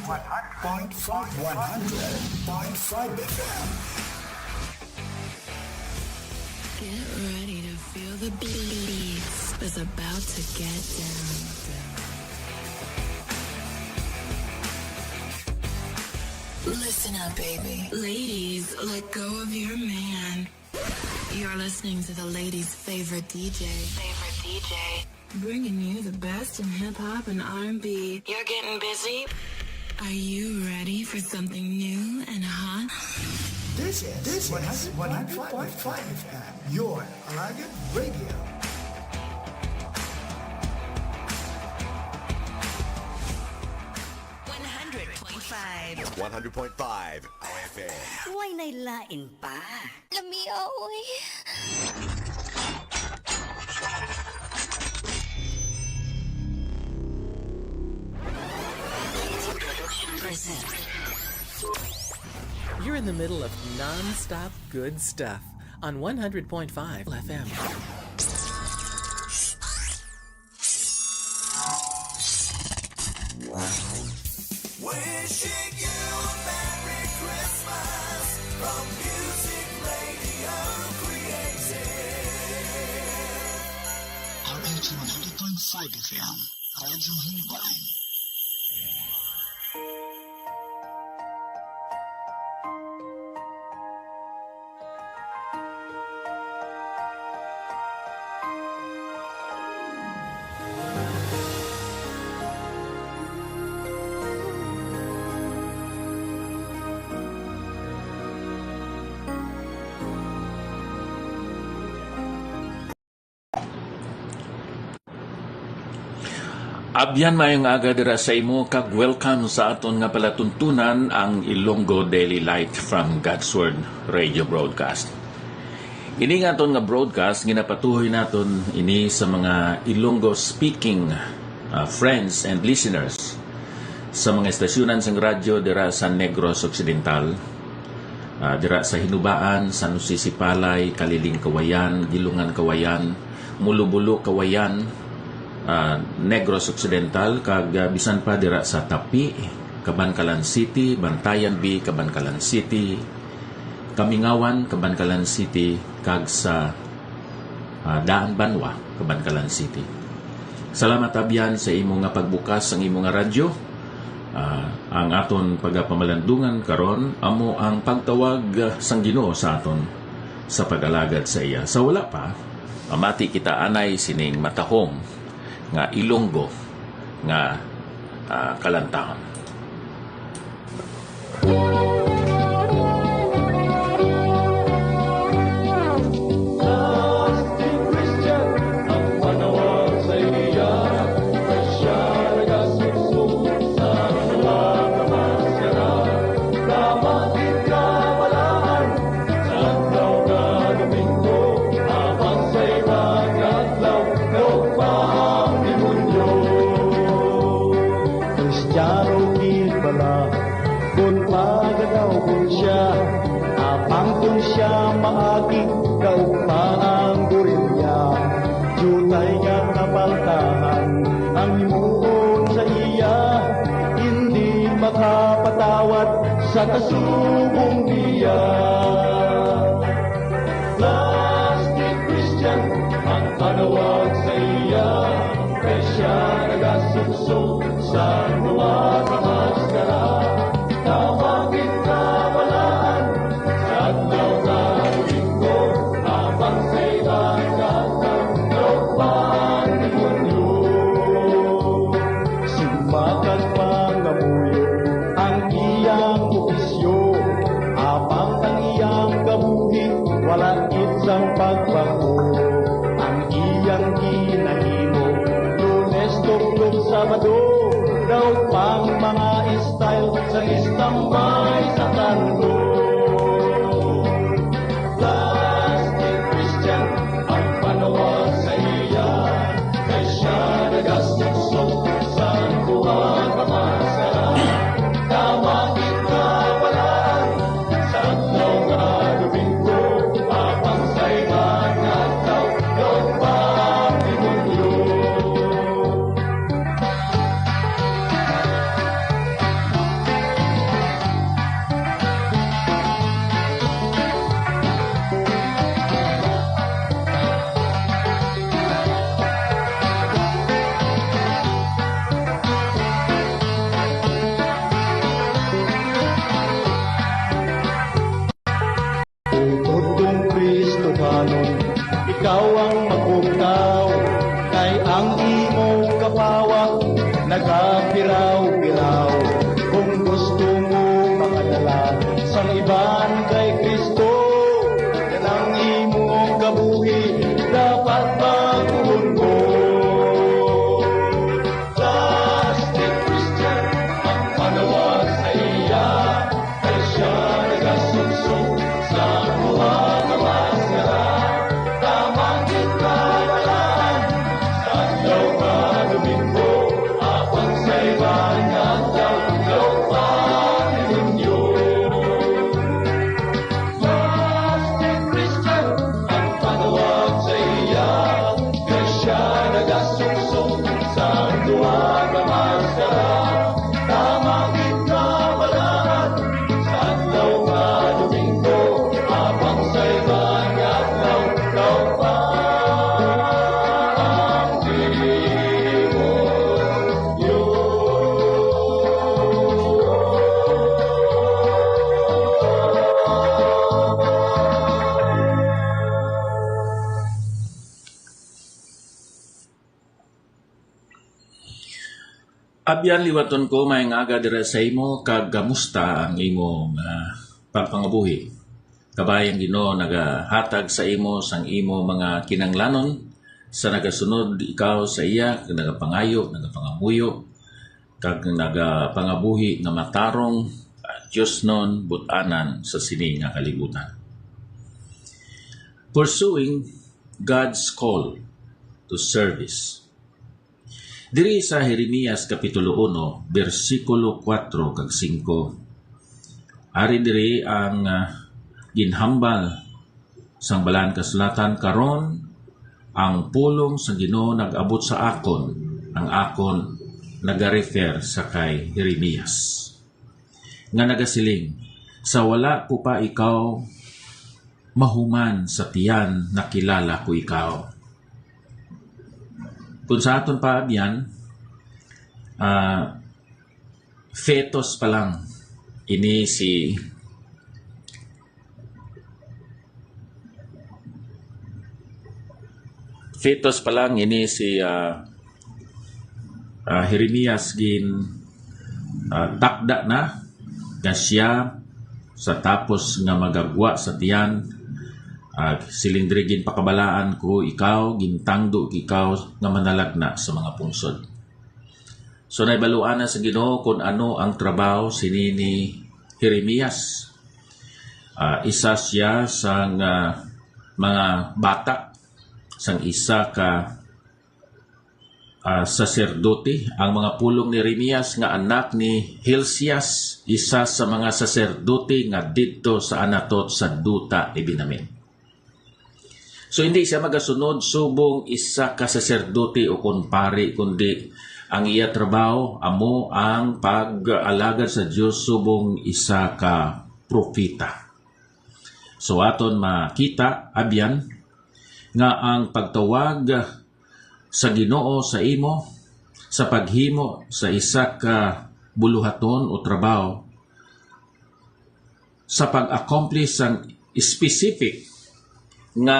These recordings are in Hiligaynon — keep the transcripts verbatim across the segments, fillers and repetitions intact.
One hundred point five, one hundred point five F M. Get ready to feel the beats that's about to get down. Listen up, baby. Ladies, let go of your man. You're listening to the ladies' favorite D J. Favorite D J. Bringing you the best in hip hop and R and B. You're getting busy? Are you ready for something new and hot? This is, this is one hundred point five F M, your Alagan Radio. One hundred point five. One hundred point five F M. Way nay lain pa. Lamia, uy. You're in the middle of non-stop good stuff on one hundred point five F M. Wishing you a Merry Christmas from Music Radio Creative. R L G one hundred point five F M, Radyo Himban. Abyan, maayong aga dira sa imo, kag welcome sa aton nga palatuntunan, ang Ilonggo Daily Light from God's Word Radio Broadcast. Ini nga aton nga broadcast, ginapatuhoy naton ini sa mga Ilonggo speaking, ah, friends and listeners sa mga estasyonan sang radyo dira sa Negros Occidental, ah, dira sa Hinubaan, San Jose Sipalay, Caliling Cauayan, Guilongan Cauayan, Mulobulo Cauayan, ah, Negros Occidental, kag, ah, bisan pa dira sa Tapi, Kabankalan City, Bantayan B, Kabankalan City, Kamingawan, Kabankalan City, kag sa, ah, Daan Banwa, Kabankalan City. Salamat, abyan, sa imo nga pagbukas sang imo nga radyo. Ah, ang aton pagapamalandungan karon amo ang pagtawag, ah, sang Ginoo sa aton sa pag-alagad sa iya. Sa wala pa, mamati kita anay sining matahom nga Ilonggo nga, ah, kalantaon. Kristiyano gid bala, kon magadaw kon sia, apang kon sia maagi, daog pa ang gorilla. Diutay nga kapaltahan ang himuon sa iya, hindi makapatawad sa kasubong niya. Plastic Christian ang panawag sa iya, kay sia nagasuksok sa mga kamaskara. Tawagin kabalaan sa adlaw nga Domingo, apang sa iban sa adlaw, daog pa ang demonyo. Simakag pangamuyo ang iyang obisyo, apang ang iyang kabuhi wala gid sang pagbago. Ang iyang ginahimo, Lunes, Tublog, Sabado, daog pang Abyan, liwaton ko, maayong aga dira sa imo, kag kamusta ang imong, ah, pagpangabuhi? Kabay ang Ginoo nagahatag sa imo sang imo mga kinahanglanon, sa nagasunod ikaw sa iya, kag nagapangayo, nagapangamuyo, kag nagapangabuhi nga matarong, ah, diosnon, but-anan sa sini nga kalibutan. Pursuing God's call to service. Diri sa Jeremias Kapitulo uno, bersikulo kuwatro kag singko, ari diri ang, ah, ginhambal sang Balaan Kasulatan: "Karon, ang pulong sang Ginoo nag-abot sa akon," ang "akon" nagarefer sa kay Jeremias, nga nagasiling, "Sa wala ko pa ikaw mahuman sa tiyan, nakilala ko ikaw." Kung sa aton pa, abyan, ah, fetus pa lang ini si, fetus pa lang ini si, ah, ah, Jeremias gin, ah, takda na nga siya sa tapos nga magagwa sa tiyan, ah, siling diri, "Ginpakabalaan ko ikaw, gintangdo ko ikaw nga manalagna sa mga pungsod." So, nahibaluan na sa Ginoo kung ano ang trabaho sini ni Jeremias. Ah, isa siya sang, ah, mga bata sang isa ka, ah, saserdote. Ang mga pulong ni Jeremias nga anak ni Hilcias, isa sa mga saserdote nga didto sa Anatot sa duta ni Benjamin. So, hindi siya magasunod subong isa ka saserdote o kon pari, kundi ang iya trabaho amo ang pag-alagad sa Dios subong isa ka propeta. So, aton makita, abyan, nga ang pagtawag sa Ginoo sa imo sa paghimo sa isa ka buluhaton o trabaho, sa pag-accomplish sang specific nga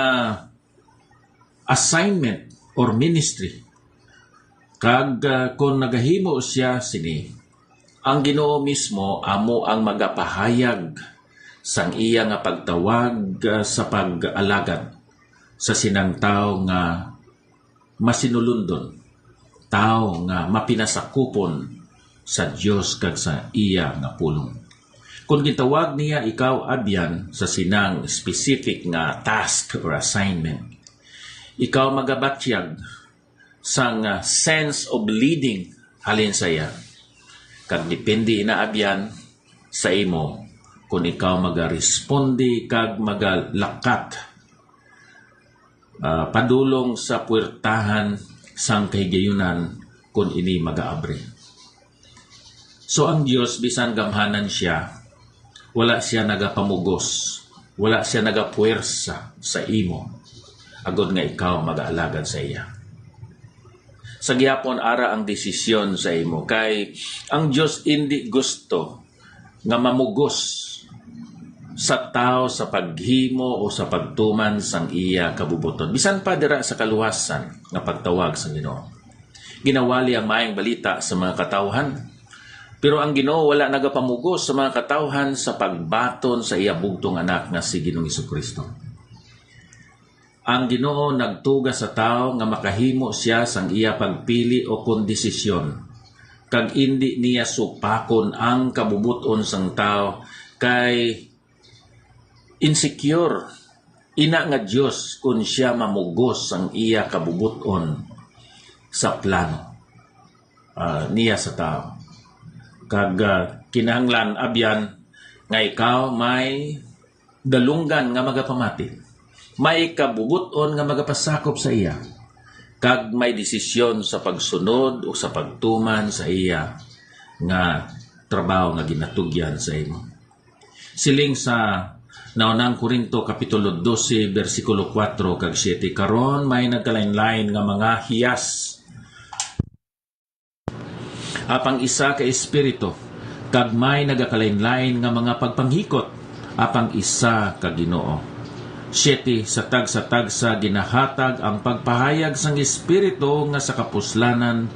assignment or ministry. Kag, ah, kung nagahimo siya sini, ang Ginoo mismo amo ang magapahayag sang iya nga pagtawag, ah, sa pag-alagad sa sinang tawo nga masinulundon, tawo nga mapinasakupon sa Dios kag sa iya nga pulong. Kon gintawag niya ikaw, abyan, sa sinang specific nga task or assignment, ikaw magabatyag sang, ah, sense of leading halin sa iya. Kag depende ina, abyan, sa imo kon ikaw magaresponde kag magalakat, ah, padulong sa puwertahan sang kahigayunan kon ini magaabri. So, ang Dios, bisan gamhanan siya, wala siya nagapamugos, wala siya nagapuwersa sa imo, agod nga ikaw magaalagad sa iya. Sa gihapon, ara ang desisyon sa imo, kay ang Dios indi gusto nga mamugos sa tawo sa paghimo o sa pagtuman sang iya kabubuton, bisan pa dira sa kaluwasan nga pagtawag sang Ginoo. Ginawali ang maayong balita sa mga katawhan, pero ang Ginoo wala nagapamugos sa mga katawhan sa pagbaton sa iya bugtong Anak nga si Ginoong Jesu-Cristo. Ang Ginoo nagtuga sa tawo nga makahimo siya sang iya pagpili o kon desisyon, kag indi niya supakon ang kabubot-on sang tawo, kay insecure ina nga Dios kon siya mamugos sang iya kabubot-on sa plano, ah, niya sa tawo. Kag, ah, kinahanglan, abyan, nga ikaw may dalunggan nga magapamati, may kabubot-on nga magapasakop sa iya, kag may desisyon sa pagsunod o sa pagtuman sa iya nga trabaho nga ginatugyan sa imo. Siling sa Naunang Corinto Kapitulo dose, bersikulo kuwatro kag siyete, "Karon may nagkalainlain nga mga hiyas, apang isa ka Espiritu, kag may nagakalainlain nga mga pagpanghikot, apang isa ka Ginoo. Siyete, sa tagsa-tagsa ginahatag ang pagpahayag sang Espiritu nga sa kapuslanan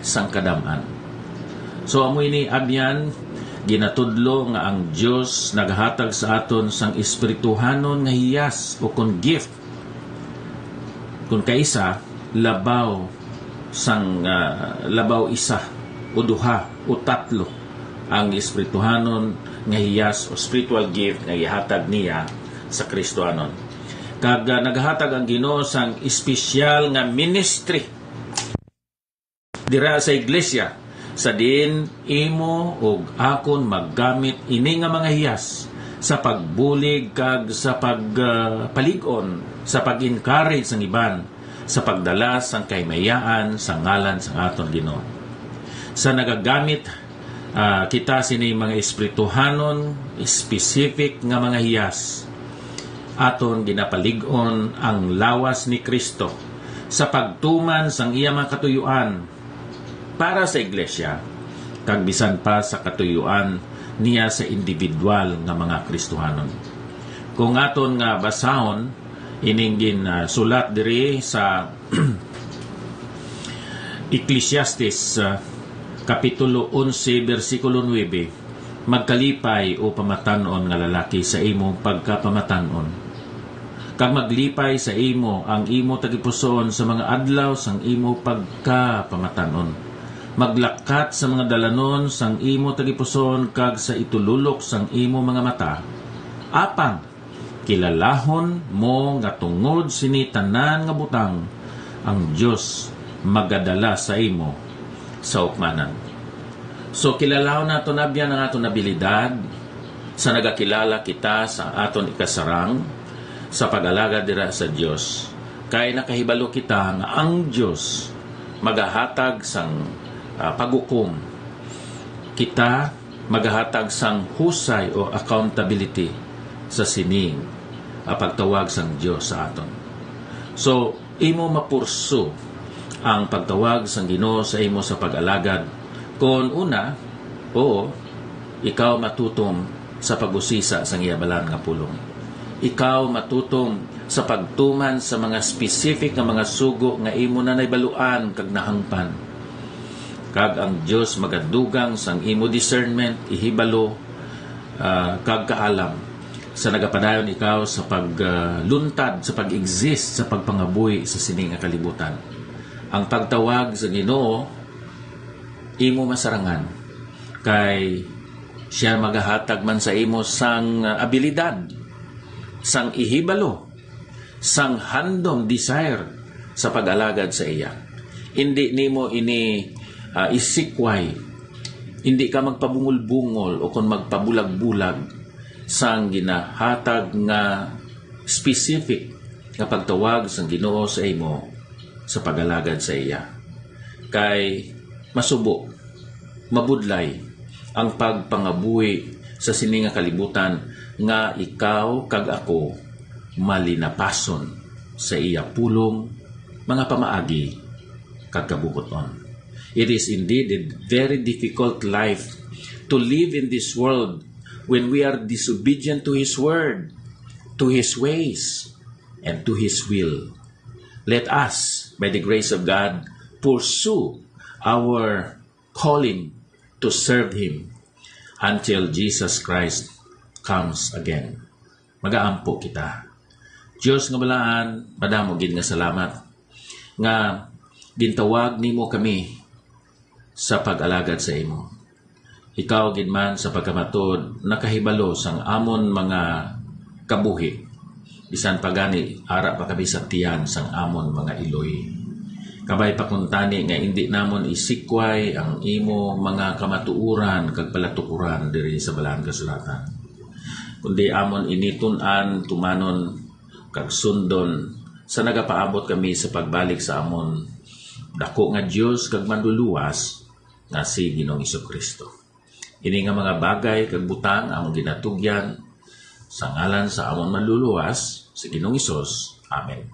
sang kadam-an." So, amo ini, abyan, ginatudlo nga ang Dios naghatag sa aton sang espirituhanon nga hiyas, o kon gift, kon kaisa, labaw sang, ah, labaw isa, o duha, o tatlo ang espirituhanon nga hiyas o spiritual gift nga gihatag niya sa Kristohanon. Kag, ah, naghatag ang Ginoo sang espesyal nga ministry dira sa iglesia, sa diin imo ug akon maggamit ini nga mga hiyas sa pagbulig kag sa pag, ah, palig-on, sa pag-encourage sang iban, sa pagdala sang kahimayaan sa ngalan sang aton Ginoo. Sa nagagamit, ah, kita sini mga espirituhanon, specific nga mga hiyas, aton ginapalig-on ang lawas ni Kristo sa pagtuman sang iya mga katuyuan para sa iglesia, kag bisan pa sa katuyuan niya sa individual nga mga Kristohanon. Kung aton nga basahon ining ginsulat diri sa Ecclesiastes, ah, Kapitulo onse, bersikulo nuebe, "Magkalipay, o pamatan-on nga lalaki, sa imo pagkapamatan-on, kag maglipay sa imo ang imo tagipusoon sa mga adlaw sang imo pagkapamatan-on. Maglakat sa mga dalanon sang imo tagipusoon kag sa itululok sang imo mga mata, apang kilalahon mo nga tungod sini tanan nga butang, ang Dios magadala sa imo sa hukmanan." So, kilalahon naton, abyan, ang aton abilidad sa nagakilala kita sa aton ikasarang sa pag-alagad dira sa Dios, kay nakahibalo kita nga ang Dios magahatag sang, ah, paghukom. Kita magahatag sang husay o accountability sa sining, ah, pagtawag sang Dios sa aton. So, imo mapurso ang pagtawag sang Ginoo sa imo sa pag-alagad kon, una, oo, ikaw matutom sa pag-usisa sang iya balaan nga pulong. Ikaw matutom sa pagtuman sa mga specific nga mga sugo nga imo na nahibaluan kag nahangpan. Kag ang Dios magadugang sang imo discernment, ihibalo, ah, kag kaalam sa nagapadayon ikaw sa pagluntad, sa pag-exist, sa pagpangabuhi sa sini nga kalibutan. Ang pagtawag sa Ginoo imo masarangan, kay siya magahatag man sa imo sang, ah, abilidad, sang ihibalo, sang handom, desire sa pag-alagad sa iya. Indi nimo ini, ah, isikway. Indi ka magpabungol-bungol o kon magpabulag-bulag sang ginahatag nga specific nga pagtawag sang Ginoo sa imo sa pag-alagad sa iya. Kay masubo, mabudlay ang pagpangabuhi sa sini nga kalibutan nga ikaw kag ako malinapason sa iya pulong, mga pamaagi, kag kabubot-on. It is indeed a very difficult life to live in this world when we are disobedient to His word, to His ways, and to His will. Let us, by the grace of God, pursue our calling to serve Him until Jesus Christ comes again. Magaampo kita. Dios nga balaan, madamo gid nga salamat nga gintawag nimo kami sa pag-alagad sa imo. Ikaw gid man sa pagkamatuod nakahibalo sang amon mga kabuhi, bisan pa gani ara pa kami sa tiyan sang amon mga iloy. Kabay pa kuntani nga indi namon isikway ang imo mga kamatuoran kag palatukoran diri sa Balaan Kasulatan, kundi amon ini tun-an, tumanon, kag sundon sa nagapaabot kami sa pagbalik sa amon dako nga Dios kag Manluluwas nga si Ginoong Jesu-Cristo. Ini nga mga bagay kag butang amon ginatugyan sa ngalan sa amon Manluluwas, si Ginoong Hesus. Amen.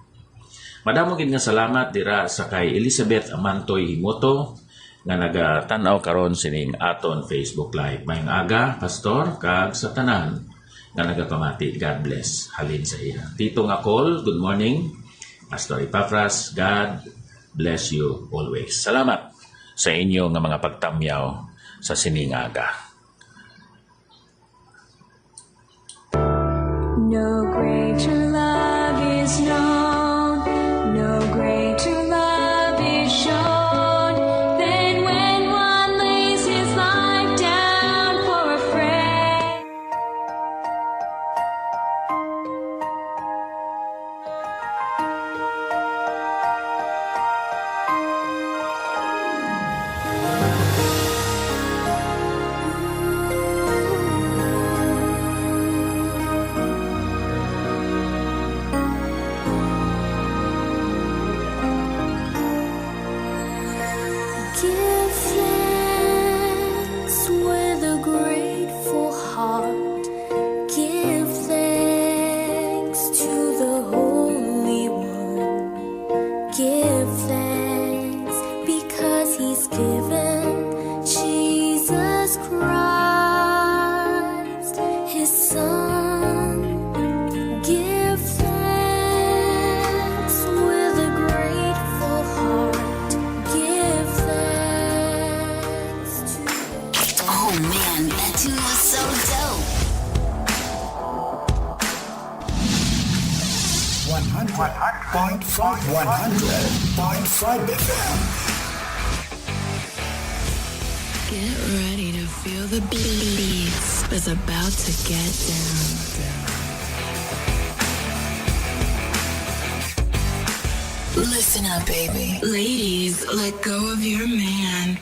Madamo gid nga salamat dira sa kay Elizabeth Amantoy Himoto nga nagatan-aw karon sining aton Facebook Live. Maayong aga, Pastor, kag sa tanan nga nagapamati. God bless. Halin sa iya. Tito nga Col, good morning. Pastor Epafras, God bless you always. Salamat sa inyo nga mga pagtamyaw sa sining aga. No greater love is known, no greater love is shown than when one lays his life down for a friend. Give thanks with a grateful heart. Give thanks to the Holy One. Give thanks because He's given Jesus Christ, His Son. Give thanks with a grateful heart. Give thanks to the Oh man, that tune was so dope. One hundred point five, one hundred point five F M. Get ready to feel the beats. It's about to get down. Listen up, baby. Ladies, let go of your man.